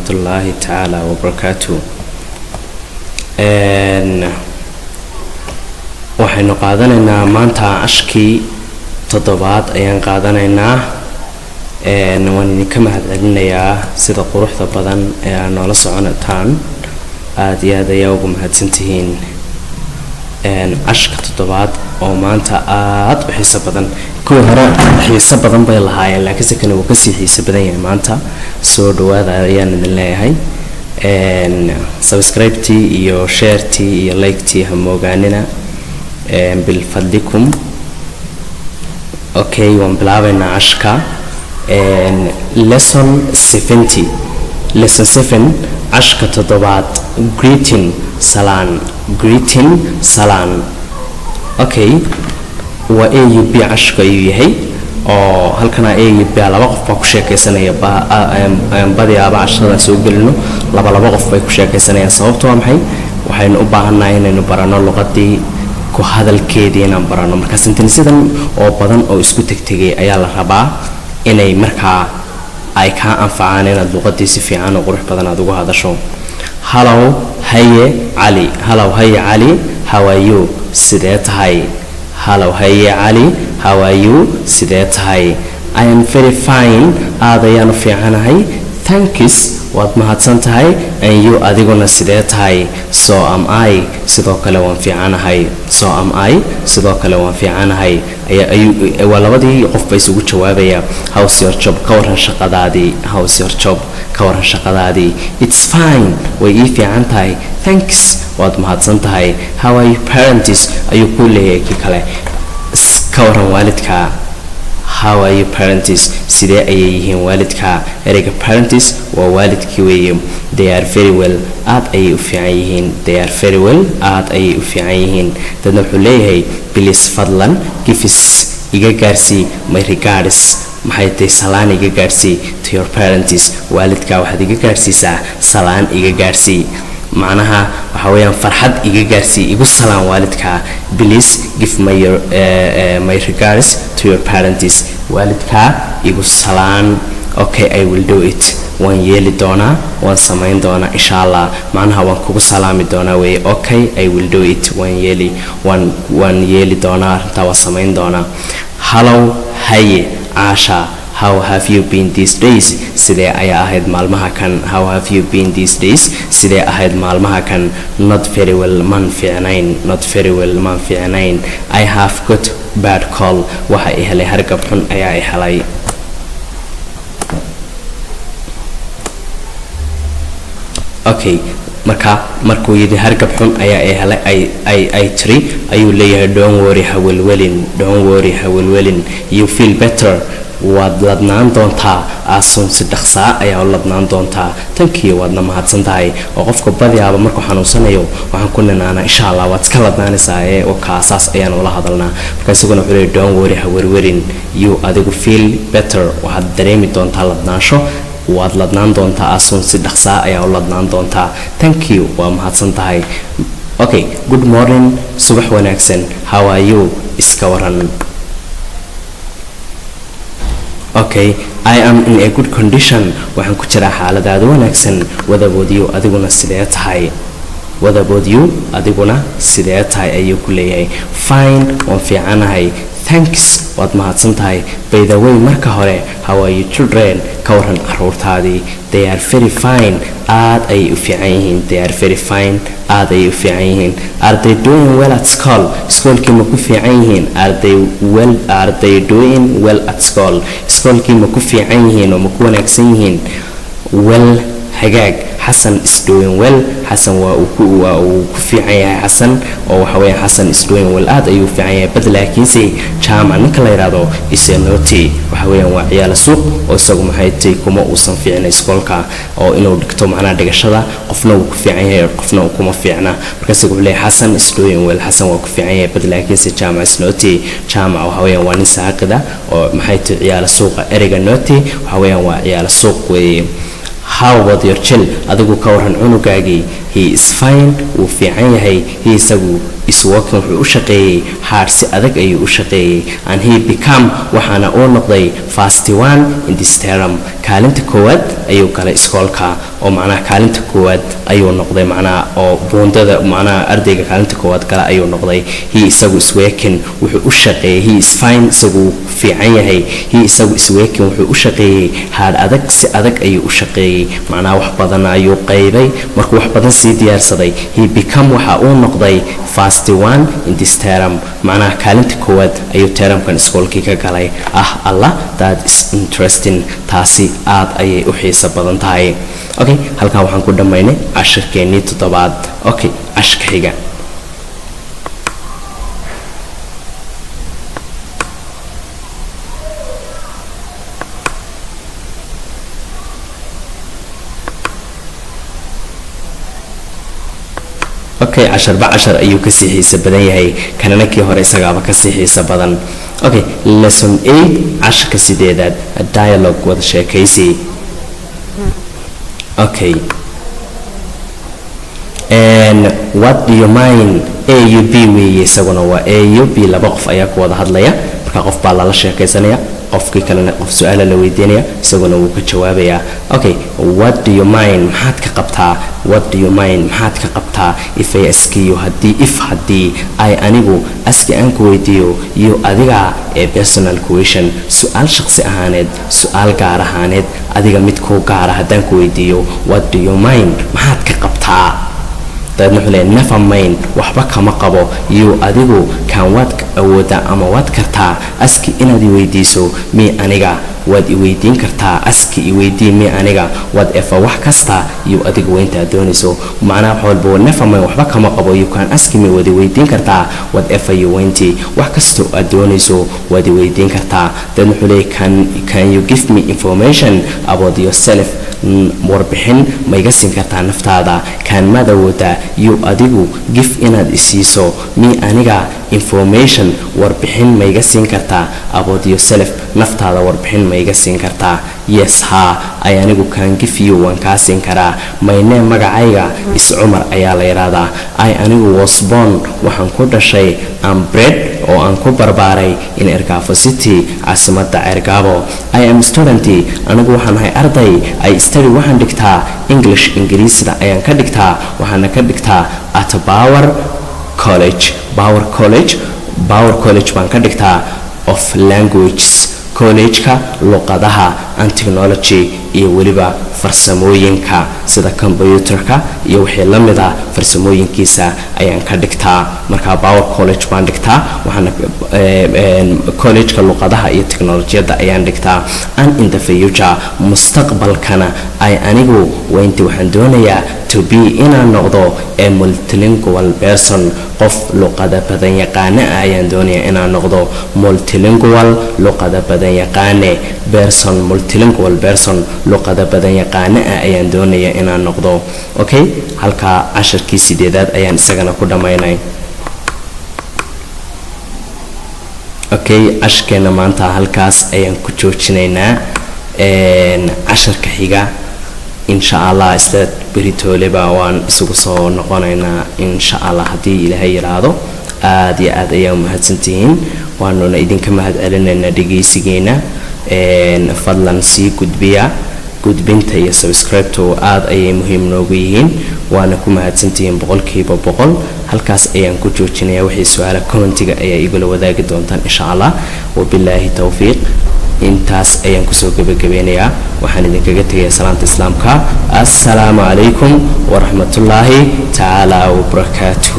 Waraxmatullaahi tacaala wabarakaatu. Waxaynu qaadanaynaa maanta cashkii toddobaad ayaan qaadanaynaa. Waan idinka mahadcelinayaa sida quruxda badan ee aad noola soconataan, aada iyo aad ayaa ugu mahadsantihiin. Cashka toddobaad oo maanta aada u xiiso badan, kuwii hore xiiso badan bay lahaayeen, laakiinse kani wuu kasii xiiso badan yahay maanta. Soo dhawaada ayaan idin leeyahay. Subscribe-tii iyo share-tii iyo like-tii ha moogaanina, bilfadlikum. Okay, waan bilaabaynaa cashka. Lesson 70, lesson 7, cashka toddobaad. Greeting, salaan. Greeting, salaan. Okay, waa A U B cashka ayuu yahay, oo halkana A iyo B laba qof baa ku sheekaysanaya. Badiyaaba cashadan soo gelino laba laba qof bay ku sheekaysanayaan. Sababto waa maxay? Waxaynu u baahannahay inaynu baranno luqadii ku hadalkeedii inaan baranno. Marka sentenceyadan oo badan oo isku tegtegay ayaa la rabaa inay markaa ay kaa anfacaan inaad luqadii si fiican oo qurux badan aad ugu hadasho. Hello, haye Cali. Hello, haye Cali, how are you? Sidee tahay? Hello, haye Cali, how are you? Sidee tahay? I am very fine, aad ayaan u fiicanahay. Thanks, waad mahadsan tahay. And you, adiguna sidee tahay? So am I, sidoo kale waan fiicanahay. So am I, sidoo kale waan fiicanahay. Waa labadii qof ba isugu jawaabaya. How's your job? Ka waran shaqadaadii? How's your job? Ka waran shaqadaadii? It's fine, way ii fiican tahay. Thanks, waad mahadsan tahay. How are your parents? Ayuu ku leeyahay kii kale. Ka waran waalidka? How are your parents? Sidee ayay yihiin waalidka? Ereyga parents waa waalidkii weeye. They are very well, aad ayay u fiican yihiin. They are very well, aad ayay u fiican yihiin. Dadna wuxuu leeyahay, please, fadlan, give iga gaarsii, my regards, maxay tahay, salaan iga gaarsii, to your parents, waalidka waxaad iga gaarsiisaa, salaan iga gaarsii. Macnaha waxa weeyaan farxad iga gaarsii, igu salaan waalidka. Please give my regards to your parents, waalidka igu salaan. Okay, I will do it, waan yeeli doonaa, waan samayn doonaa insha Allah. Macnaha waan kugu salaami doonaa weeye. Okay, I will do it, waan yeeli, waan yeeli doonaa arrintaa, waan samayn doonaa. Hello, haye Caasha, how have you been these days? Sidee ayaa ahayd maalmaha kan? How have you been these days? Sidee ahayd maalmaha kan? Not very well, man fiicnayn. Not very well, man fiicnayn. I have got bad cold, waxa i helay hargab xun ayaa i helay. Okay, marka markuu yidhi hargab xun ayaa i helay, ay tiri, ayuu leeyahay, don't worry, hawelwelin. Don't worry, hawelwelin. You feel better, waad ladnaan doontaa, as soon, si dhaqsaa ayaa u ladnaan doontaa. Thank you, waadna mahadsan tahay. Oo qofka badiyaaba markuu xanuunsanayo waxaan ku ninaanaa, insha Allah waad iska ladnaanaysaa, ee kaasaas ayaan ula hadalnaa. Marka isaguna wuxuu leeyahy, don't worry, ha werwerin. You, adigu, feel better, waxaad dareemi doontaa ladnaansho, waad ladnaan doontaa, as soon, si dhaqsaa ayaa u ladnaan doontaa. Thank you, waa mahadsan tahay. Okay, good morning, subax wanaagsan. How are you? Iska waran? Okay, I am in a good condition, waxaan ku jiraa xaaladaada wanaagsan. What about you? Adiguna sidee tahay? What about you? Adiguna sidee tahay? Ayuu ku leeyahay. Fine, waan fiicanahay. Thanks, waad mahadsan tahay. By the way, marka hore, how are you children? Ka waran caruurtaadii? They are very fine, aad ayay u fiican yihiin. They are very fine, aad ayay u fiican yihiin. Are they doing well at school? Iskoolkii ma ku fiican yihiin? Are they well, are they doing well at school? Iskoolkii ma ku fiican yihiin oo ma ku wanaagsan yihiin? Well, hagaag. Xasan is doing well, Xasan waa uu ku fiican yahay. Xasan oo waxa weeyaan, Xasan is doing well, aad ayuu fiican yahay. But, laakiinse, Jaamac ninka la yidhaahdo is a naughty, waxa weeyaan waa ciyaala suuq, oo isagu maxay tahay, kuma uusan fiicna iskoolka oo inuu dhigto. Macnaha dhigashada qofna wuu ku fiican yahay, qofna uu kuma fiicna. Marka isagu wuxuu leeyahay, Xasan is doing well, Xasan waa ku fiican yahay, but, laakiinse, Jaamac is naughty, Jaamac waxa weeyaan waa nin saaqida oo maxay tahay, ciyaala suuqa. Ereyga naughty waxa weeyaan waa ciyaala suuq weeye. How about your child? Adigu ka waran cunugaagii? He He is fine, wuu fiican yahay. He, isagu, is working, wuxuu u shaqeeyey, hard, si adag ayuu u shaqeeyey, and he become, waxaana uu noqday, first one in this term, kaalinta koowaad ayuu galay iskoolka, oo macnaha kaalinta koowaad ayuu noqday, macnaha oo buundada, macnaha ardayga kaalinta koowaad gala ayuu noqday. He, isagu, is working, wuxuu u shaqeeyey. He is fine, isagu wuu fiican yahay. He, isagu, is working, wuxuu u shaqeeyey, hard, adag, si adag ayuu u shaqeeyey, macnaha wax badan ayuu qaybay. Markuu wax badan sii diyaarsaday, he become, waxa uu noqday, first one in this term, macnaha kaalinta koowaad ayuu termkan iskoolkii ka galay. Ah Allah, that is interesting, taasi aad ayay u xiiso badan tahay. Okay, halkaa waxaan ku dhammaynay cashirkeennii toddobaad. Okay, cashirka xiga. Okay, casharba cashar ayuu kasii xiiso badan yahay, kanana kii hore isagaaba kasii xiiso badan. Okay, lesson 8, casharka sideedaad, dialogue, wada sheekaysi. Okay, and what do you mind? A u B weeye, isaguna waa A u B, laba qof ayaa ku wada hadlaya. Marka qof baa lala sheekaysanaya, qofkii kalena qof su-aala la weydiinaya, isaguna wuu ka jawaabayaa. Okay, what do you mind, maxaad ka qabtaa? What do you mind, maxaad ka qabtaa, if I ask you, haddii, if, haddii, I, anigu, ask, aan ku weydiiyo, you, adiga, ee personal question, su-aal shaqsi ahaaneed, su-aal gaar ahaaneed, adiga mid kuu gaara haddaan ku weydiiyo, what do you mind, maxaad ka qabtaa? Dabeedna wuxuu leeyahay, never mind, waxba kama qabo, you, adigu, can, waad awoodaa ama waad kartaa, ask, inaad i weydiiso, me, aniga, waad i weydiin kartaa, ask, i weydii, me, aniga, whatever, wax kasta, you, adigu, want, aad doonayso. Macnaha wax walba, never mind, waxba kama qabo, you can ask me, waad i weydiin kartaa, whatever you want, wax kasta aad doonayso waad i weydiin kartaa. Dabeedna wuxuu leeyahay, can you give me information about yourself? Warbixin ma iga siin kartaa naftaada? Can, maad awoodaa, you, adigu, give, inaad isiiso, me, aniga, information, warbixin ma iga siin kartaa, about yourself, naftaada warbixin ma iga siin kartaa? Yes, haa, I, anigu, can give you, waan kaa siin karaa. My name, magacayga, is Cumar ayaa la yidhaahdaa. I, anigu, was born, waxaan ku dhashay, and bred, oo aan ku barbaaray, in Ergaabo City, caasimadda Cergaabo. I am student, anigu waxaan ahay arday. I study, waxaan dhigtaa, English, Ingiriisida ayaan ka dhigtaa, waxaana ka dhigtaa at Power College, Power College, Power College baan ka dhigtaa, of Languages, college-ka luqadaha, and Technology, iyo weliba farsamooyinka sida combyuterka iyo wixii la mid ah farsamooyinkiisa ayaan ka dhigtaa. Markaa Power College baan dhigtaa, waxaana college-ka luqadaha iyo technolojiyadda ayaan dhigtaa. And in the future, mustaqbalkana, I, anigu, want, waxaan doonayaa, to be, inaan noqdo, a multilingual person, qof luqada badan yaqaane ah ayaan doonayaa inaan noqdo. Multilingual, luqada badan yaqaane, person, multilingual person, luqada badan yaqaane ah ayaan doonayaa inaan noqdo. Okay, halkaa casharkii sideedaad ayaan isagana ku dhammaynay. Okay, casharkeena maanta halkaas ayaan ku joojinaynaa. Casharka xiga insha Allah isla beritooleba waan isugu soo noqonaynaa, insha Allah, haddii Ilaahay yidhaahdo. Aada iyo aad ayaa umahadsantihiin, waanuna idinka mahad celinaynaa dhegeysigeena. Fadlan sii gudbiya, gudbinta iyo subscribe-to aada ayay muhiim noogu yihiin, waana ku mahadsantihiin 100%. Halkaas ayaan ku joojinaya. Wixii su-aala commentiga ayaa igula wadaagi doontaan insha Allah. Wabilaahi towfiiq, intaas ayaan kusoo gebagabeynayaa. Waxaan idinkaga tegayaa salaanta Islaamka. Assalaamu calaykum waraxmatullaahi tacaala wabarakaatuh.